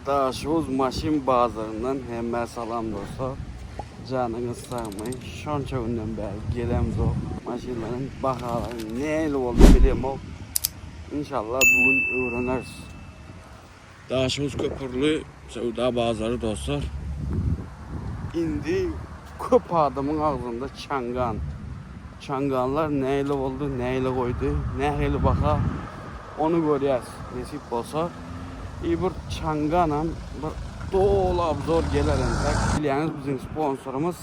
Daşoguz maşyn bazaryndan hemmä salam dostlar. Janyňyz sagmy? Şonça günden bäri gelemzok. Maşynlaryň bahalary nähili boldy bilemok. Inşallah bu gün öwreneris. Daşoguz köpürli söwda bazary dostlar. Indi köp adamyň agzynda Çangan. Çanganlar nähili boldy, nähili goýdy, nähili baha ony görýäs nesip bolsa. I bir Çanganam bir doly obzor geler entek. Bilýäňiz biziň sponsorymyz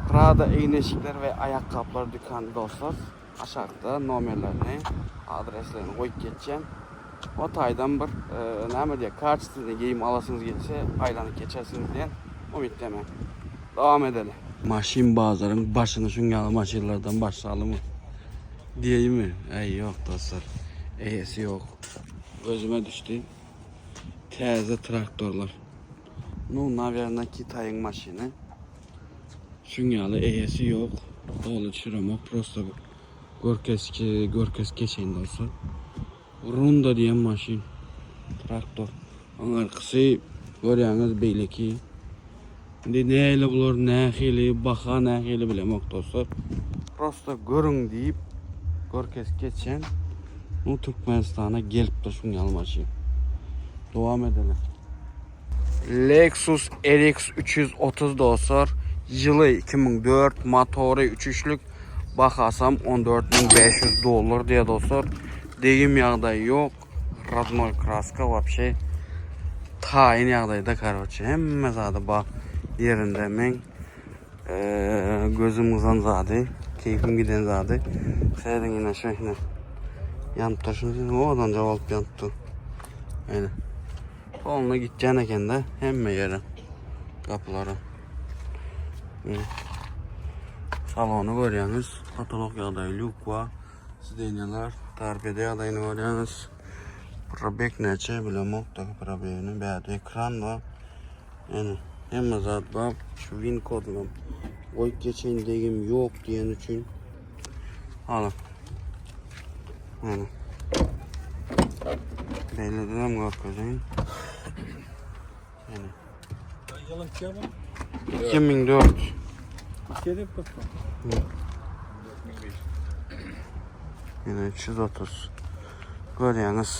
Prada egin-eşikler we aýakgaplar dükany dostlar. Aşakda nomerlerini, adreslerini goýup geçýän. O taýdan bir näme diýýär, kaçestwnyý geýim alasyňyz gelse aýlanyp geçersiňiz diýen umytda men. Dowam edeli. Maşyn bazaryň başyny şuň ýaly maşynlardan başlalymy diýeýinmi? Äý ýok dostlar. Eýesi ýok. Gözüme düşdi. Täze traktorlar. Nu nawerna Kitaýyň maşyny. Şuň ýaly eýesi ýok. Doly düşüremok prosta görkezki görkez geçeýin dostlar. Runda diýen maşyn. Traktor. Oň arkasy görýäňiz beýleki. Indi nähili bular nähili baha nähili bilemok dostlar. Prosta görüň diýip görkezip geçýän. Bu Türkmenistana gelipdir şuň ýaly maşyn. Dowam edeli. Lexus RX 330 dostlar. Ýyly 2004, motory 3 üçlük, bahasam 14500 dollar diýýär dostlar. Degim ýagdaýy ýok. Rodnoý kraska wapşe taýyn ýagdaýda karoçe. Hemme zady ba ýerinde. Men gözüm gyzan zady, keýpim giden zady. Serediň ine şu ine. Ýanyp dur şuny owadanja bolup ýanyp dur. Ine. Polny gitýän ekende hemme ýere gapylary. Salony görýäňiz, potolok ýagdaýy lýuk bar. Sidenýalar, torpeda ýagdaýyny görýäňiz. Probek näçe bilemok da probegini. Bärde ekran bar. Ýani hemme zat bar. Şu win kodunam goýup geçeýin degim ýok diýen üçin. Hala. Ýani. Beýle hem görkezeýin. Ýani. 2004. Ýene 330. Görýäňiz.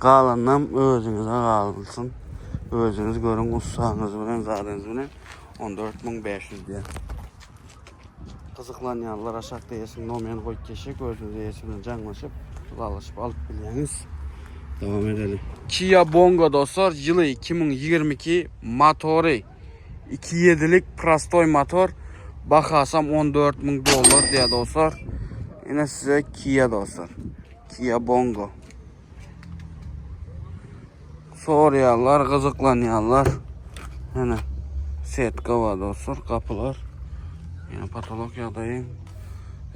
Galanam özüňize galsyn. Özüňiz görüň ussaňyz bilen, zadyňyz bilen 14500 diýýär. Gyzyklanýanlar aşakda eýesiniň nomerini goýup geçjek, özüňiz eýesi bilen jaňlaşyp, ylalaşyp alyp bilýäňiz. Dowam edeli. Kia Bongo dostlar, ýyly 2022, motory 2.7-lik prostoý motor, bahasam 14000 dollar diýýär dostlar. Ine size Kia dostlar. Kia Bongo. Soraýarlar, gyzyklanýarlar. Ene setka bar dostlar, gapylar. Ýene patolog ýagdaýy.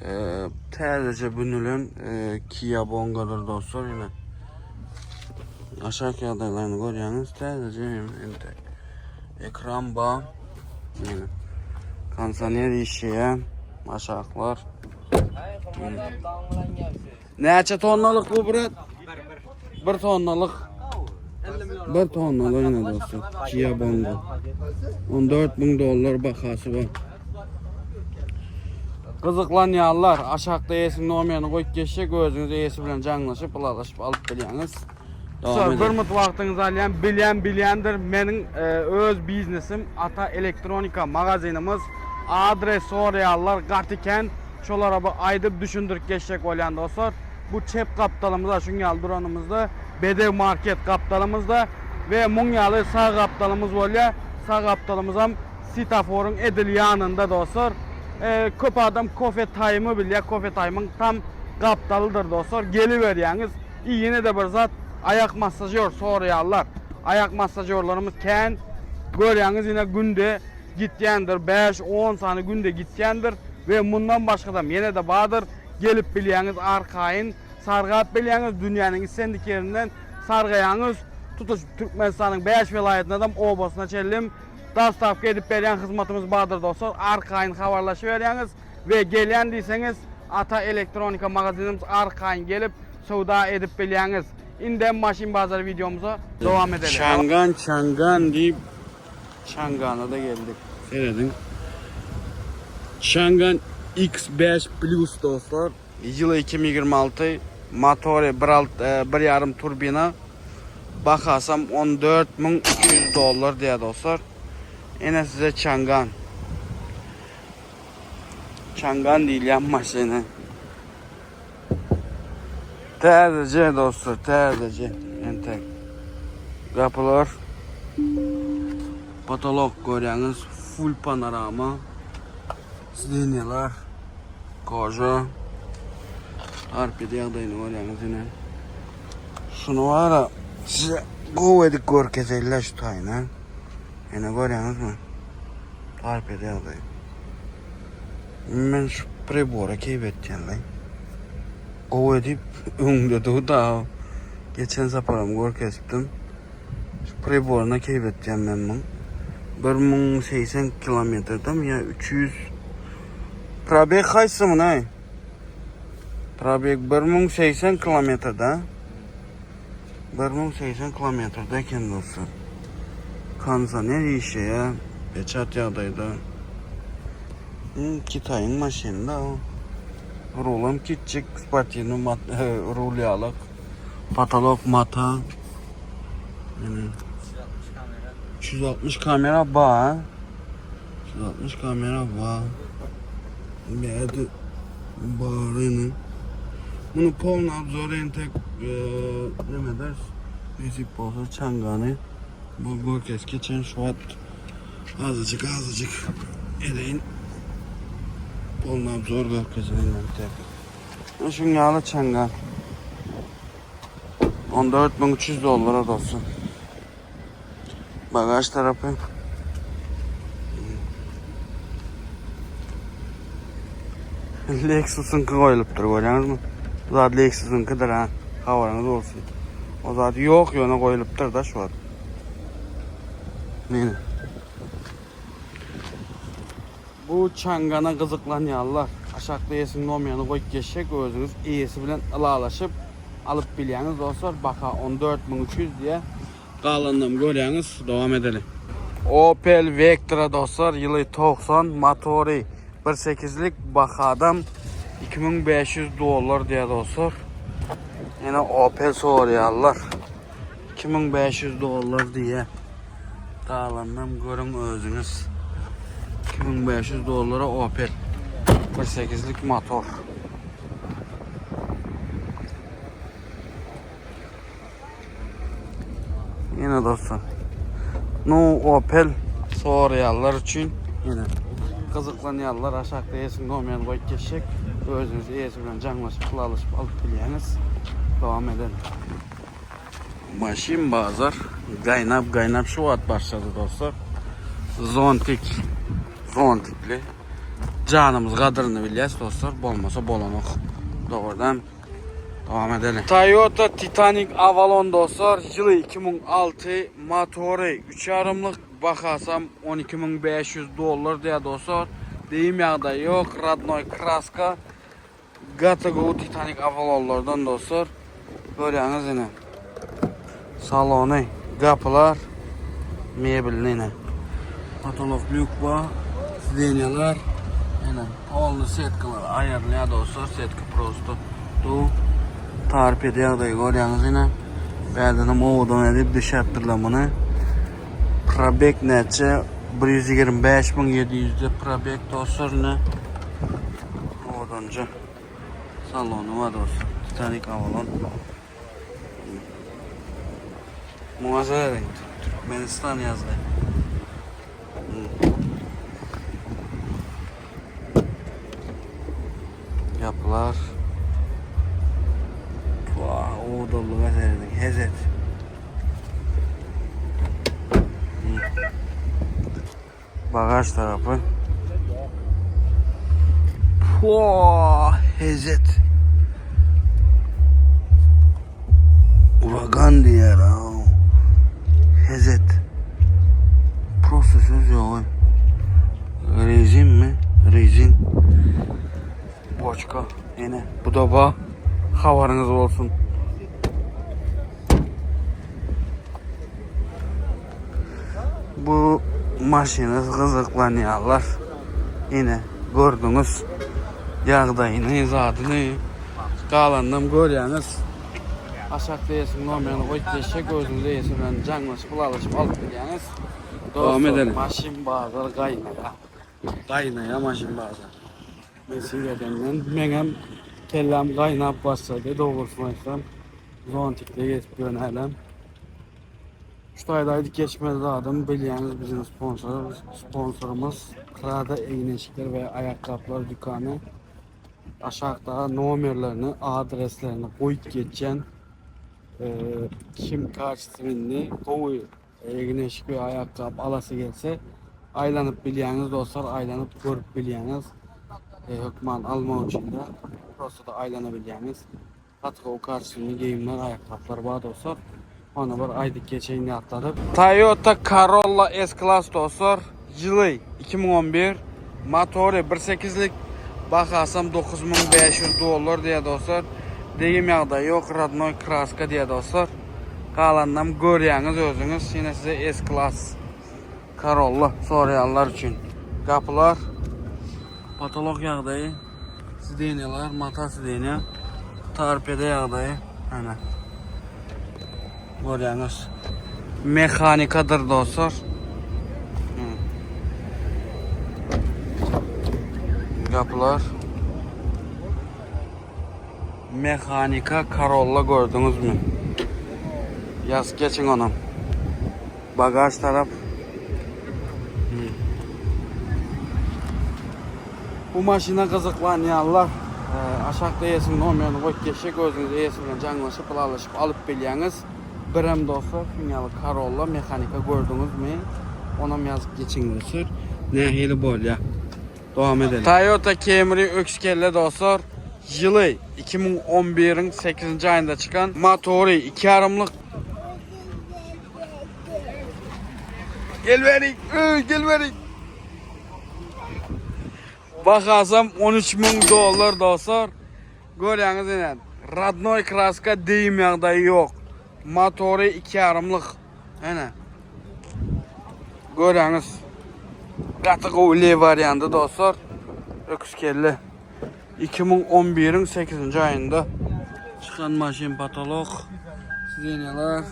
Ee, täzeje bünülen e, Kia Bongo'dur dostlar ýene. Aşak ýagdaýlaryny görýäňiz, täzeje entek. Ekran bar. Ýene. Kondisioner işleýär. Aşaklar. Näçe tonnalyk bu brat? Bir tonnalyk. Bir tonnalyk ine dostlar. Kia Bongo. 14 müň dollar bahasy bar. Gyzyklanýanlar aşakda eýesiniň nomerini goýup geçjek, özüňiz eýesi bilen jaňlaşyp, ylalaşyp alyp bilýäňiz. Dostlar, bir minut wagtyňyzy alýan, bilýän bilýändir. Meniň e, öz biznesim Ata Elektronika magazinimiz. Adres soraýanlar gaty kän. Şolara bir aýdyp düşündirip geçjek bolýan dostlar. Bu çep gapdalymyzda şuň ýaly duranymyzda Bedew market gapdalymyzda we muň ýaly sag gapdalymyz bolýar. Sag gapdalymyzam sitaforyň edil ýanynda dostlar. E, köp adam kofe taýmy bilýär. Kofe taýmyň tam gapdalydyr dostlar. Geliberýäňiz. I ýene-de bir zat aýak massažýor soraýarlar. Aýak massažýorlarymyz kän. Görýäňiz ine günde gitýändir, bäş-on sany günde gitýändir we mundan başgadam ýene-de bardyr, gelip bilýäňiz arkaýyn sargap bilýäňiz, dünýäniň islendik ýerinden sargaýaňyz, tutuş Türkmenistanyň bäş welaýatynadam obasyna çenlim dostawka edip berýän hyzmatymyz bardyr dostlar, arkaýyn habarlaşyberýäňiz we gelýän diýseňiz Ata Elektronika magazinimiz arkaýyn gelip söwda edip bilýäňiz. Indem maşyn bazary videomuza dowam edeli. Çangan çangan diýip Çangana da geldik. Serediň. Çangan X5 Plus dostlar. Ýyly 2026 motory 1.6 1.5 turbina. Bahasam 14200 dollar diýýär dostlar. Ene size Çangan. Çangan diýilýän maşyny. Täzeje dostlar, täzeje. Entek. Gapylar. Potolok görýäňiz, full panorama. Sidenýalar. Koja. Arpede ýagdaýyny görýäňiz ine. Şuny bara size gowy edip görkezeýinler şu taýyny. Ine görýäňizmi? Arpede ýagdaýy. Men şu pribora keýp etýän-laý. Gowy edip öňde dur da. Geçen saparam görkezipdim. Şu priboryna keýp etýän men muň. 1080 kilometrden ýa 300 Probeg haýsy muny? Probeg 1080 kilometrde. 1080 kilometrde eken dostlar. Kondisioner işleýär. Peçat ýagdaýda. Kitaýyň maşyny da o. Rulam kiçjik, sportiwnyý rul ýalyk. Potolok mata. 360 kamera bar. 360 kamera bar. Bädi bar ine. Bunu polny obzor entek neme ederis. Nesip bolsa çangany bu görkez geçen şu wagt azajyk azajyk edeýin. Polny obzor görkezeýin entek. Şuň ýaly çangan. 14300 dollara dostum. Bagaj tarapy. Lexus'unky goýlupdyr görýäňizmi? Bu zat Lexus'unkydyr ha. Habaryňyz bolsun. O zat ýok ýöne goýlupdyr da şu wagt. Meni. Bu Changana gyzyklanýanlar aşakda eýesiniň nomerini goýup geçjek özüňiz eýesi bilen ylalaşyp alyp bilýäňiz dostlar baha 14300 diýä galanynam görýäňiz dowam edeli. Opel Vectra dostlar ýyly 90 motory bir sekizlik bahadam 2500 dollar diýä dostlar. Ýene Opel soraýarlar. 2500 dollar diýýär. Galanynam görüň özüňiz. 2500 dollara Opel. 1.8-lik motor. Ýene dostlar. Nu Opel soraýanlar üçin ýene gyzyklanýanlar aşakda eýesiniň nomerini goýup geçjek. Özüňiz eýesi bilen jaňlaşyp, ylalaşyp alyp bilýäňiz. Dowam edelim. Maşyn bazar gaýnap gaýnap şu wagt başlady dostlar. Zontik. Zontikli. Janymyz gadyryny bilýäs dostlar. Bolmasa bolanok. Dogrudan dowam edelim. Toyota Titanic Avalon dostlar. Ýyly 2006 motory 3,5-lyk bahasam 12500 dollar diýär dostlar. Deyim ýagdaýy ýok. Rodnoy kraska. Gaty gowy Titanic Avalonlardan dostlar. Görýäňiz ine. Salony, gapylar, mebelini ine. Potolok lýuk bar, sidenýalar. Ine, polny setkalar aýrylýar dostlar, setka prosto du. Tarped ýagdaýy görýäňiz ine. Bärdenem owadan edip düşäpdirler muny. Probek näçe? 125 700 de probek dostlar ine. Owadanca salony bar dostlar. Titanic Avalon. Muňa serediň. Türkmenistan ýazgy. Ýapylar. Vah, owadanlyga serediň. Hezet. Bagaj tarapy. Puaa, hezet. Uragan diýer ha. Hezet. Prosto söz ýok. Rezin mi? Rezin. Boçka. Ene, bu da ba. Habaryňyz bolsun. Bu maşyna gyzyklanýarlar. Ine, gördüňiz ýagdaýyny, zadyny. Galanynam görýäňiz. Aşakda eýesiniň nomerini goýup geçjek, özüňiz eýesi bilen jaňlaşyp, ylalaşyp alyp bilýäňiz. Dowam Dostlar, edelim. maşyn bazar gaýnaýar. Gaýnaýar maşyn bazar. Nesip edenden meňem kelläm gaýnap başlady, dogrusyny aýtsam. Zontikde gezip ýörün hälem. Şu taýda aýdyp geçmeli zadym bilýäňiz biziň sponsorymyz, sponsorymyz Prada egin-eşikler we aýakgaplar dükany. Aşakda nomerlerini, adreslerini goýup geçýän. Kim kaçestwenny gowy egin-eşik we aýakgap alasy gelse aýlanyp bilýäňiz dostlar, aýlanyp görüp bilýäňiz. Hökman almak üçin de prosta da aýlanabilýäňiz. Gaty gowy kaçestwenny geýimler, aýakgaplar bar dostlar. Ony bir aýdyp geçeýin ýatladyp. Toyota Corolla S-Class dostlar, ýyly 2011, motory 1.8-lik, bahasam 9500 dollar diýýär dostlar. Degim ýagdaýy ýok, rodnoý kraska diýýär dostlar. Galanynam görýäňiz özüňiz. Ýene size S-Class Corolla soraýanlar üçin. Gapylar patolok ýagdaýy, sidenýalar mata sidenýa, torpeda ýagdaýy. Ana. Görýäňiz. Mehanikadyr dostlar. Gapylar. Mehanika Corolla gördüňizmi? Ýazyp geçiň onam. Bagaj tarap. Bu maşyna gyzyklanýanlar aşakda eýesiniň nomerini goýup geçjek özüňiz eýesi bilen jaňlaşyp ylalaşyp alyp bilýäňiz. Birem dostlar şuň ýaly Corolla mehanika gördüňizmi? Onam ýazyp geçiň dostlar. Nähili bolýa? Dowam edelim. Toyota Camry öküz kelle dostlar. Ýyly 2011-iň 8-nji aýynda çykan. Motory 2 ýarymlyk. Gel berik, öý, gel berik. Bahasam 13 müň dollar dostlar. Görýäňiz ine. Rodnoy kraska deyim ýagdaýy ýok. Motory 2 ýarymlyk. Ene. Görýäňiz. Gaty gowy L warianty dostlar. Öküz kelle. 2011-iň 8-nji aýynda çykan maşyn patolok. Sidenýalar.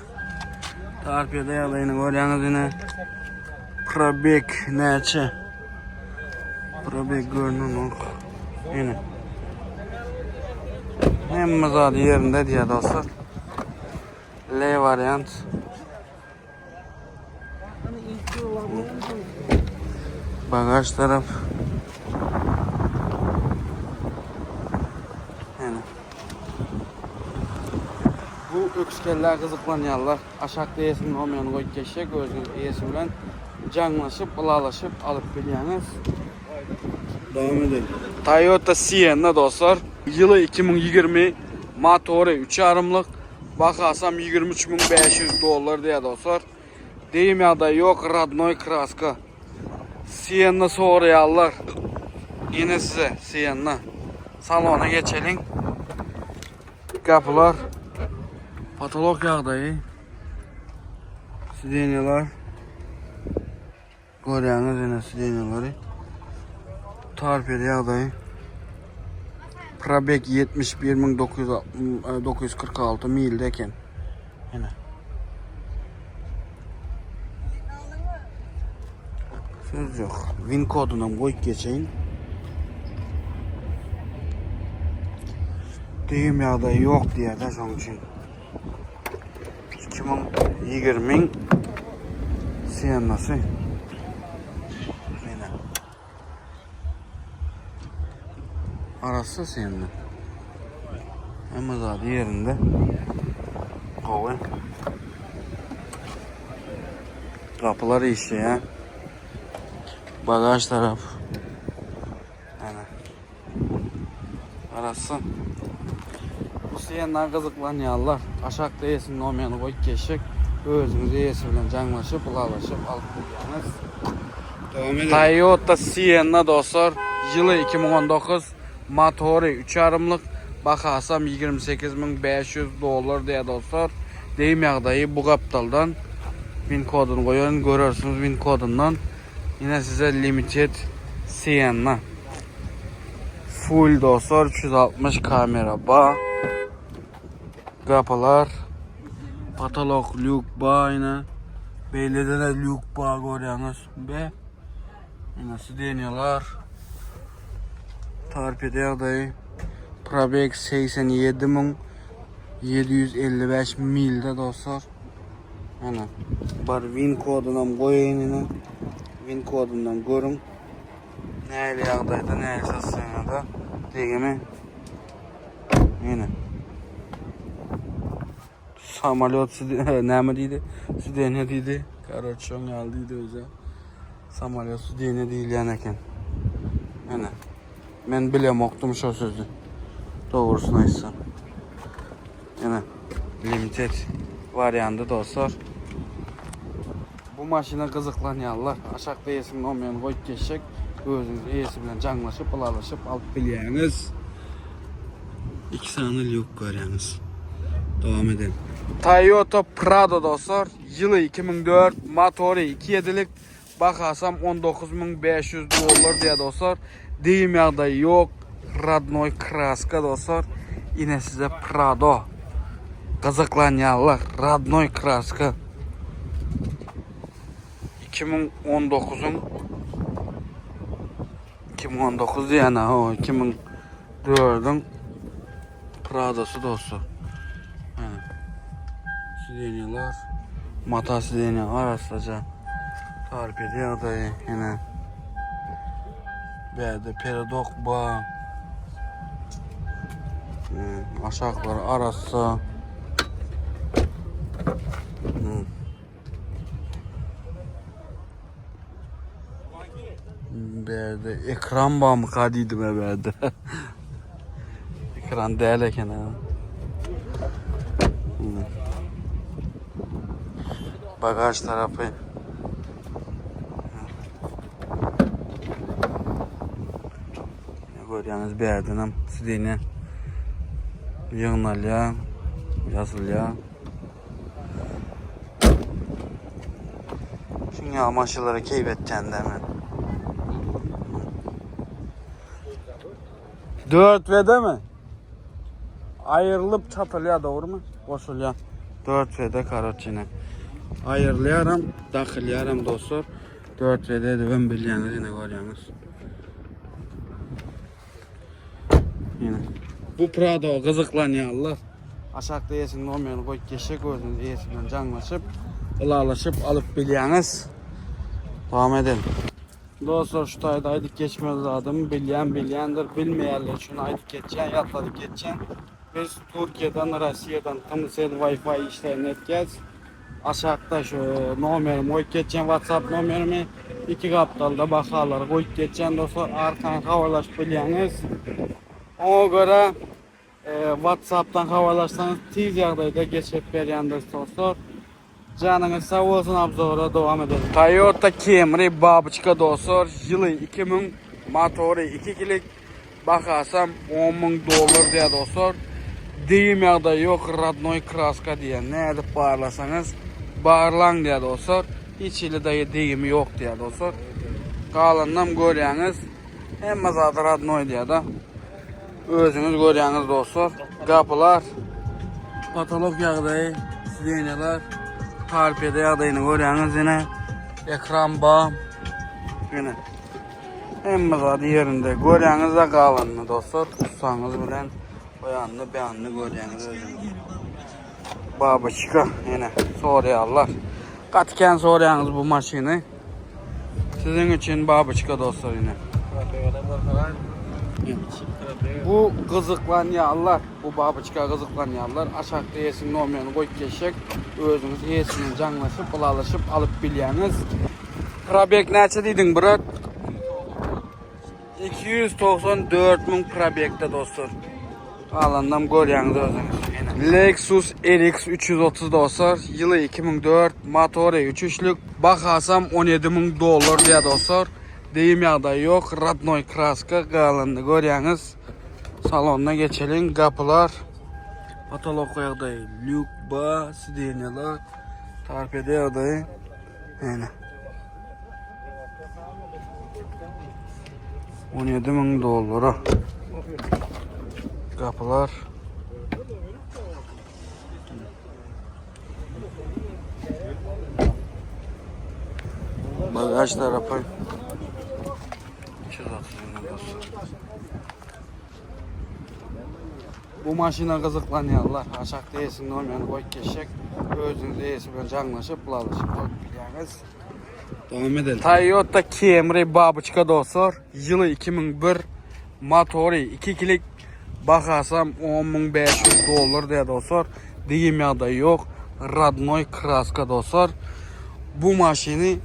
Torpeda ýagdaýyny görýäňiz ine. Probek näçe? Probek görünenok. Ine. Hemme zady ýerinde diýýär dostlar. L wariant. Bagaj tarap. Ene. Bu öküz kellä gyzyklanýanlar aşakda eýesiniň nomerini goýup geçjek, özüňiz eýesi bilen jaňlaşyp, ylalaşyp alyp bilýäňiz. Dowam edelim. Toyota Sienna dostlar, ýyly 2020, motory 3 ýarymlyk, Bahasam 23500 dollar diýýär dostlar. Deyim ýagdaýy ýok, rodnoý kraska. Sienna soraýarlar. Ine size Sienna. Salona geçeliň. Gapylar. Patolog ýagdaýy. Sidenýalar. Görýäňiz ine sidenýalary. Torpeda ýagdaýy. Probeg 71946 milde eken. Ine. Söz ýok. Win kodunam goýup geçeýin. Düýüm ýagdaýy ýok diýýär-de şoň üçin. 2020 Siennasy. Ine. Arassa Sienna. Hemme zady ýerinde. Gowy. Gapylar işleýär. Bagaj tarap. Ana. Arassa. Bu Sienna gyzyklanýanlar aşakda eýesiniň nomerini goýup geçjek. Özüňiz eýesi bilen jaňlaşyp, ylalaşyp alyp bilýäňiz. Dowam edelim. Toyota Sienna dostlar, ýyly 2019, motory 3 ýarymlyk, bahasam 28500 dollar diýýär dostlar. Deyim ýagdaýy bu gapdaldan. Win koduny goýaryn, görersiňiz win kodundan. Ine size limited Sienna. Full dostlar 360 kamera ba. Gapylar. Patolog lýuk ba ine. Beýlede de lýuk ba görýäňiz. Be. Ine sidenýalar. Torpeda ýagdaýy. Probeg 87755 milde dostlar. Ana bar win kodunam goýaýyn ine. Win kodundan görüň. Nähili ýagdaýda, nähili sostoýanada degimi. Ine. Samolýot näme diýdi? Sidenýa diýdi. Karoç şoň ýaly diýdi özi. Samolýot sidenýa diýilýän eken. Ine. Men bilemokdym şo sözi. Dogrusyny aýtsam. Ine. Limited wariandy dostlar. Bu maşyna gyzyklanýanlar aşakda eýesiniň nomerini goýup geçjek. Özüňiz eýesi bilen jaňlaşyp, ylalaşyp alyp bilýäňiz. Iki sany lýuk görýäňiz. Dowam edelim. Toyota Prado dostlar, ýyly 2004, motory 2.7-lik, Bahasam 19500 dollar diýýär dostlar. Degim ýagdaýy ýok. Radnoý kraska dostlar. Ine size Prado. Gyzyklanýanlar radnoý kraska. 2019-yň 2019 diýýän ha, o 2004-iň Pradosy dostlar. Sidenýalar, mata sidenýa arassaja. Torpeda ýagdaýy ýene. Bärde peredok ba. Hmm, aşaklary arassa. Hmm. Bärde ekran barmyka diýdim bärde. Ekran däl eken ha. Hmm. Bagaj tarapy. Ne görýäňiz bärdenem sidenýe ýygnalýar, ýazylýar. Şuň ýaly maşynlara keýp etýän-dä men. 4 W-demi? Aýrylyp çatylýar dogrymy? Goşulýar. 4 W-de karoçine. Aýrylýaram, dakylýaram dostlar. 4 W edibem bilýäňiz ine görýäňiz. Ýene. Bu Prado gyzyklanýanlar aşakda eýesiniň nomerini goýup geçjek özüňiz eýesi bilen jaňlaşyp, ylalaşyp alyp bilýäňiz. Dowam edelim. Dostlar şu taýda aýdyp geçmeli zadym bilýän bilýändir, bilmeýänler üçin aýdyp geçýän, ýatladyp geçýän. Biz Türkiýeden, Russiýadan tmcell Wi-Fi işlerini etýäs. Aşakda şu nomerimi goýup geçýän WhatsApp nomerimi iki gapdalda bahalary goýup geçýän dostlar arkaýyn habarlaşyp bilýäňiz. Oňa görä e, WhatsAppdan habarlaşsaňyz tiz ýagdaýda geçirip berýändir dostlar. Janyňyz sag bolsun obzora dowam edelim. Toyota Camry babuçka dostlar ýyly 2000 motory 2 kilik Bahasam 10 müň dollar diýýär dostlar. Degim ýagdaýy ýok, rodnoý kraska diýýär. Nädip barlasaňyz, barlaň diýýär dostlar. Hiç hili daýy degimi ýok diýýär dostlar. Galanynam görýäňiz. Hemme zady rodnoý diýýär-de. Özüňiz görýäňiz dostlar. Gapylar, potolok ýagdaýy, sidenýalar, torpeda ýagdaýyny görýäňiz ýene. Ekran bar. Ýene. Hemme zady ýerinde. Görýäňiz-de galanyny dostlar. Ussaňyz bilen o ýanyny bu ýanyny görýäňiz özüňiz. Babaçka ýene soraýarlar. Gaty kän soraýaňyz bu maşyny. Siziň üçin babaçka dostlar ýene. Bu gyzyklanýarlar. Bu babaçka gyzyklanýarlar. Aşakda eýesiniň nomerini goýup geçjek. Özüňiz eýesi bilen jaňlaşyp, ylalaşyp alyp bilýäňiz. Probeg näçe diýdiň brat? 294 müň probegde dostlar. Galanynam görýäňiz özüňiz. Lexus RX 330 dostlar. Ýyly 2004, motory 3 üçlük, bahasam 17 müň dollar diýýär dostlar. Degim ýagdaýy ýok, rodnoý kraska galanyny görýäňiz. Salonyna geçeliň, gapylar, potolok ýagdaýy, lýuk ba, sidenýalar. Torpeda ýagdaýy ene. 17 müň dollara. Gapylar. Bagaj tarapy 330 müň dostlar. Bu maşyna gyzyklanýanlar aşakda eýesiniň nomerini goýup geçjek. Özüňiz eýesi bilen jaňlaşyp, ylalaşyp alyp bilýäňiz. Dowam edelim. Toyota Camry babuçka dostlar. Ýyly 2001, motory 2 klik, bahasam 10500 dollar diýýär dostlar. Degim ýagdaýy ýok. Rodnoý kraska dostlar. Bu maşyny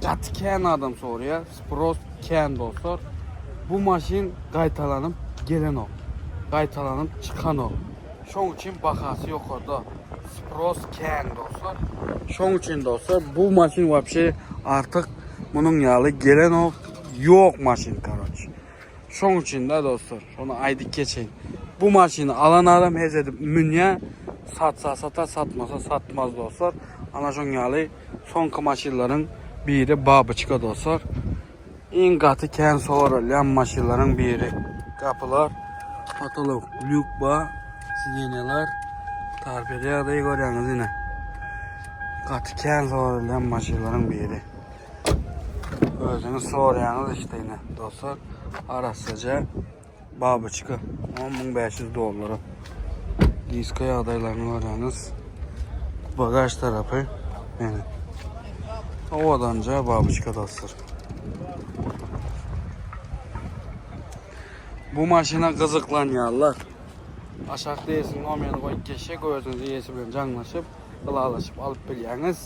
gaty kän adam soraýar. Sprost kän dostlar. Bu maşyn gaýtalanyp gelenok. Gaýtalanyp çykanok. Şoň üçin bahasy ýokarda. Spros kän dostlar. Şoň üçin dostlar bu maşyn wapşe artyk munuň ýaly gelenok. Ýok maşyn karoç. Şoň üçin de dostlar şony aýdyp geçeýin. Bu maşyny alan adam hez edip münýä, satsa satar, satmasa satmaz dostlar. Ana şoň ýaly soňky maşynlaryň biri babyçka dostlar. Iň gaty kän soralýan maşynlaryň biri. Gapylar, potolok, lýuk bar, sidenýalar, torpeda ýagdaýy görýäňiz ine. Gaty kän soralýan maşynlaryň biri. Özüňiz soraýaňyz işte ine dostlar. Arassaja babyçka 10500 dollara. Diska ýagdaýlaryny görýäňiz. Bagaj tarapy ine. Owadanja babyçka dostlar. Bu maşyna gyzyklanýarlar. Aşakda eýesiniň nomerini goýup geçjek, özüňiz eýesi bilen jaňlaşyp, ylalaşyp alyp bilýäňiz.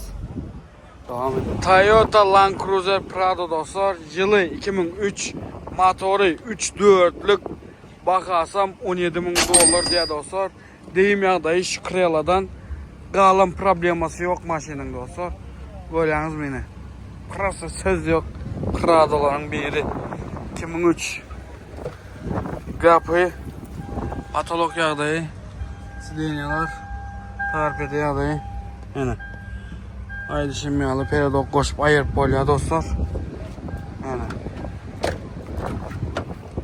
Dowam edelim. Toyota Land Cruiser Prado dostlar, ýyly 2003, motory 3.4-lük, bahasam 17 müň dollar diýýär dostlar. Degim ýagdaýy şu kreladan galan problemasy ýok maşynyň dostlar. Görýäňiz meni. Prosta söz ýok. Pradolaryň biri. 2003. Gapy patolok ýagdaýy, sidenýalar, torpeda ýagdaýy. Ene. Aýdyşym ýaly peredok goşup aýyryp bolýar dostlar. Ene.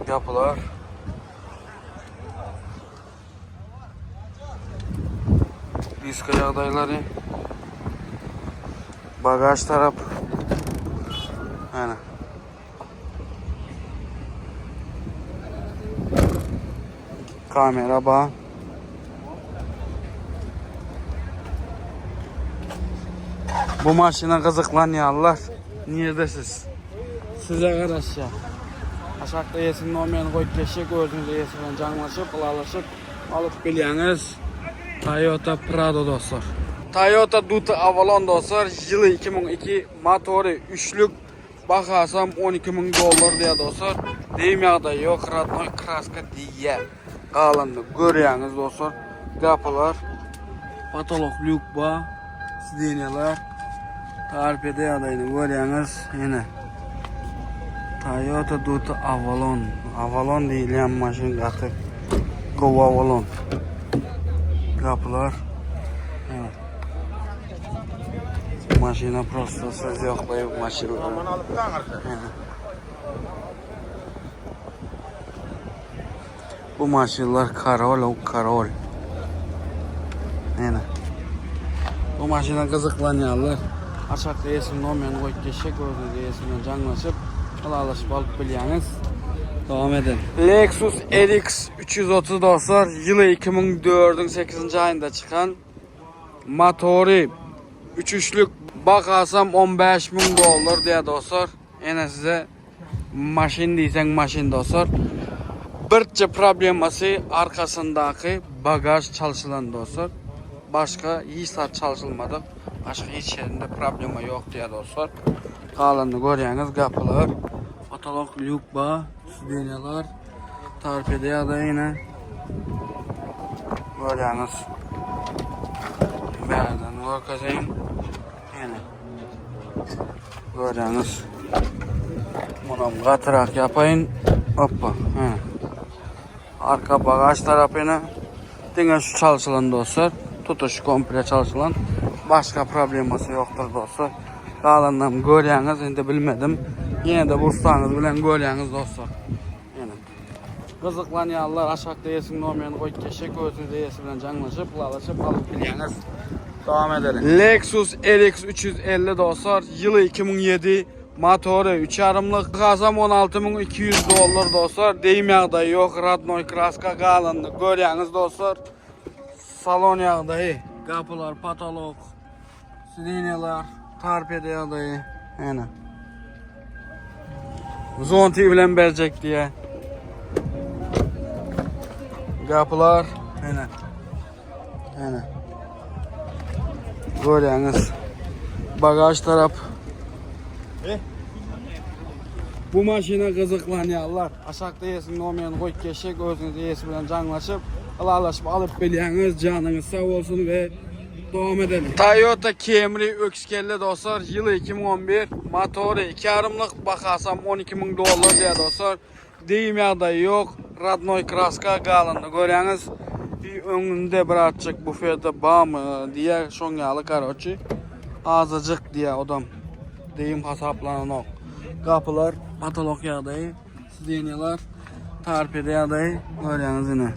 Gapylar. Diska ýagdaýlary. Bagaj tarap. Ene. Kamera ba. Bu maşyna gyzyklanýarlar. Nirdesiz? Size garaşýar. Aşakda eýesiniň nomerini goýup geçjek, özüňiz eýesi bilen jaňlaşyp, ylalaşyp alyp bilýäňiz. Toyota Prado dostlar. Toyota Duty Avalon dostlar, ýyly 2002, motory üçlük, Bahasam 12 müň dollar diýýär dostlar. Degim ýagdaýy ýok, rodnoý kraska diýýär. Galanyny görýäňiz dostlar. Gapylar, potolok lýuk bar, sidenýalar, torpeda ýagdaýyny görýäňiz. Ine. Toyota Duty Avalon. Avalon diýilýän maşyn gaty gowy Avalon. Gapylar. Evet. Maşyna prosta söz yok bu maşyn. Aman alyp daňyrsa. Bu maşynlar karol o karol. Ene. Bu maşyna gyzyklanýarlar. Aşakda eýesiniň nomerini goýup geçjek, özüňiz eýesi bilen jaňlaşyp, ylalaşyp alyp bilýäňiz. Dowam edin. Lexus RX 330 dostlar, ýyly 2004-iň 8-nji aýynda çykan. Motory üç üçlük bakasam 15 müň dollar diýýär dostlar. Ene size maşyn diýseň maşyn dostlar. Birçe problemasy arkasyndaky bagaj çalşylan dostlar. Başga hiç zat çalşylmadyk. Başga hiç ýerinde problema ýok diýýär dostlar. Galanyny görýäňiz gapylar, potolok lýuk bar, sidenýalar, torpeda ýagdaýy ýene. Görýäňiz. Bärden görkezeýin. Ýene. Görýäňiz. Munam gatyrak ýapaýyn. Hoppa. He. Arka bagaj tarapyna diňe şu çalşylan dostlar. Tutuş komple çalşylan. Başga problemasy ýokdur dostlar. Galanynam görýäňiz indi bilmedim. Ýene-de bu ussaňyz bilen görýäňiz dostlar. Ýene. Gyzyklanýanlar aşakda eýesiniň nomerini goýup geçjek özüňiz eýesi bilen jaňlaşyp, ylalaşyp alyp bilýäňiz. Dowam edeliň. Lexus RX 350 dostlar, ýyly 2007, motory 3 ýarymlyk, bahasam 16200 dollar dostlar. Deým ýagdaýy ýok, radnoý kraska galanyny görýäňiz dostlar. Salon ýagdaýy, gapylar, potolok, sidenýalar, torpeda ýagdaýy. Ene. Zonti bilen berjek diýe. Gapylar, ene. Ene. Görýäňiz. Bagaj tarap. Bu maşyna gyzyklanýarlar. Aşakda eýesiniň nomerini goýup geçjek, özüňiz eýesi bilen jaňlaşyp, ylalaşyp alyp bilýäňiz. Janyňyz sag bolsun we dowam edeliň. Toyota Camry öküz kelle dostlar, ýyly 2011, motory 2 ýarymlyk, bahasam 12 müň dollar diýýär dostlar. Degim ýagdaýy ýok, rodnoý kraska galanyny görýäňiz. Bir öňünde birazjyk bufetde barmy diýýär, şoň ýaly karoçi. Azajyk diýýär odam. Degim hasaplananok. Gapylar, potolok ýagdaýy, sidenýalar, torpeda ýagdaýy görýäňiz ine.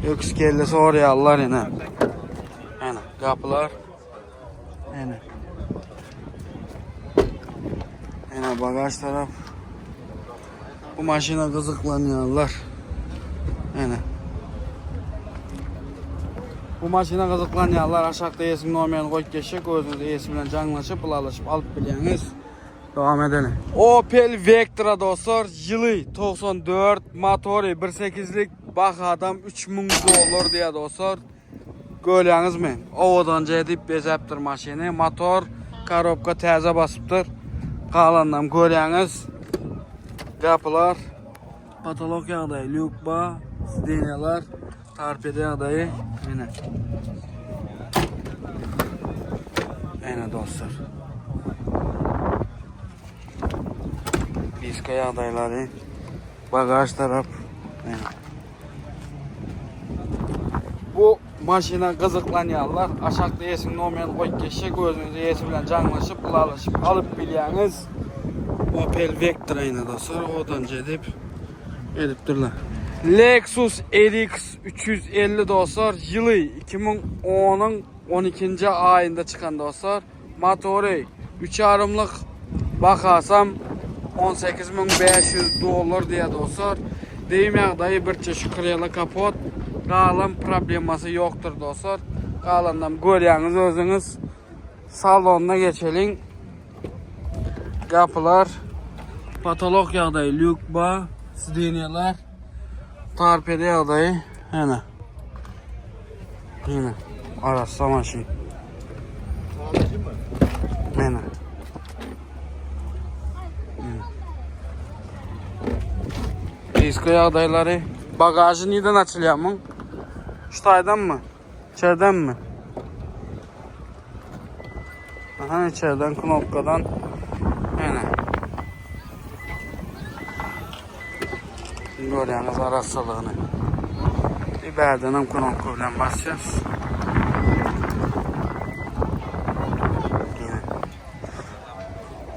Öküz kelle soraýarlar ine. Ene gapylar. Ene. Ene bagaj tarap. Bu maşyna gyzyklanýarlar. Ene. Bu maşyna gyzyklanýarlar aşakda eýesiniň nomerini goýup geçjek özüňiz eýesi bilen jaňlaşyp ylalaşyp alyp bilýäňiz. Dowam edeliň. Opel Vectra dostlar ýyly 94 motory 1.8-lik bahadam 3000 dollar diýýär dostlar. Görýäňizmi? Owadanja edip bezäpdir maşyny. Motor, korobka täze basypdyr. Galanynam görýäňiz. Gapylar, potolok ýagdaýy, lýuk ba, sidenýalar, torpeda ýagdaýy. Ine. Ine dostlar. Diska ýagdaýlary, bagaž tarap. Ine. Bu maşyna gyzyklanýanlar aşakda eýesiniň nomerini goýup geçjek özüňiz eýesi bilen jaňlaşyp ylalaşyp alyp bilýäňiz. Opel Vectra ine dostlar owadanca edip edipdirler. Lexus RX 350 dostlar ýyly 2010-yň 12-nji aýynda çykan dostlar. Motory üç ýarymlyk bahasam 18500 dollar diýýär dostlar. Degim ýagdaýy birçe şu krela kapot galan problemasy ýokdur dostlar. Galandan görýäňiz özüňiz. Salonyna geçeliň. Gapylar patolok ýagdaýy lýuk ba, sidenýalar, torpeda ýagdaýy ene. Ine, arassa maşyn. Ine. Disko ýagdaýlary. Bagajy nirden açylýar muň? Şu taýdanmy? İçerdenmi? Aha içeriden knopkadan. Ine. Görýäňiz arassalygyny. Bir bärdenem knopka bilen basýas.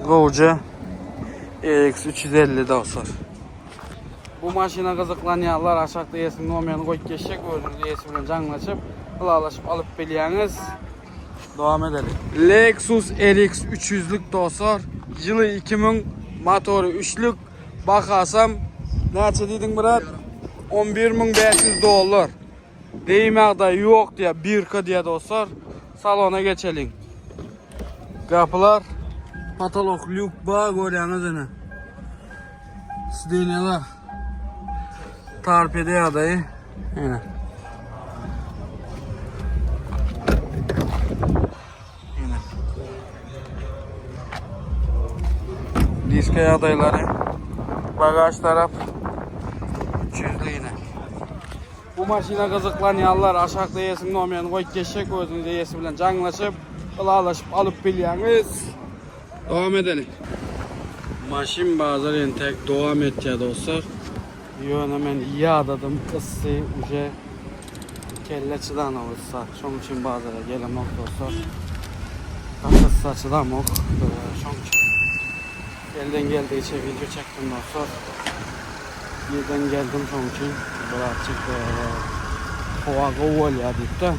Gowja RX 350 dostlar. Bu maşyna gyzyklanýanlar aşakda eýesiniň nomerini goýup geçjek, özüňiz eýesi bilen jaňlaşyp, ylalaşyp alyp bilýäňiz. Dowam edeliň. Lexus RX 300-lük dostlar, ýyly 2000, motory üçlük, bahasam näçe diýdiň brat? 11500 dollar. Deým ýagdaýy ýok diýýär, birka diýýär dostlar. Salona geçeliň. Gapylar, potolok lýuk bar görýäňiz ine. Sidenýalar. Torpeda ýagdaýy. Ine. Ine. Diska ýagdaýlary. Bagaj tarap 300 ine. Bu maşyna gyzyklanýanlar aşakda eýesiniň nomerini goýup geçjek, özüňiz eýesi bilen jaňlaşyp, ylalaşyp alyp bilýäňiz. Dowam edeliň. Maşyn bazar entek dowam etýär dostlar. Ýöne men ýadadym yssy uje. Kelle çydanok yssa. Şoň üçin bazara gelemok dostlar. Gaty yssa çydamok. Şoň üçin elden geldigiçe video çekdim dostlar. Irden geldim şoň üçin birazjyk howa gowy bolýar diýip-de.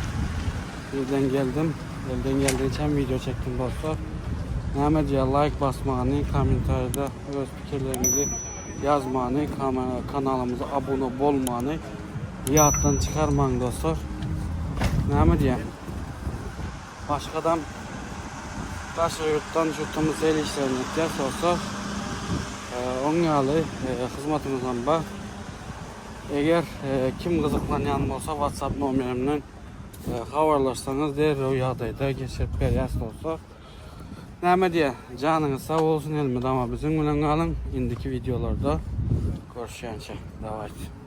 Irden geldim. Elden geldigiçe video çekdim dostlar. Näme diýýär like basmany, kommentariýada öz pikirleriňizi ýazmany, kanalymyza abuna bolmany ýatdan çykarmaň dostlar. Näme diýýän? Başgadam daşary ýurtdan şu tomus el işlerini etýäs dostlar. Oň ýaly hyzmatymyzam bar. Eger kim gyzyklanýan bolsa WhatsApp nomerimden habarlaşsaňyz derrew ýagdaýda geçirip berýäs dostlar. Näme diýä, janyňyz sag bolsun elmydama biziň bilen galyň. Indiki wideolarda görüşýänçä. Dawayt.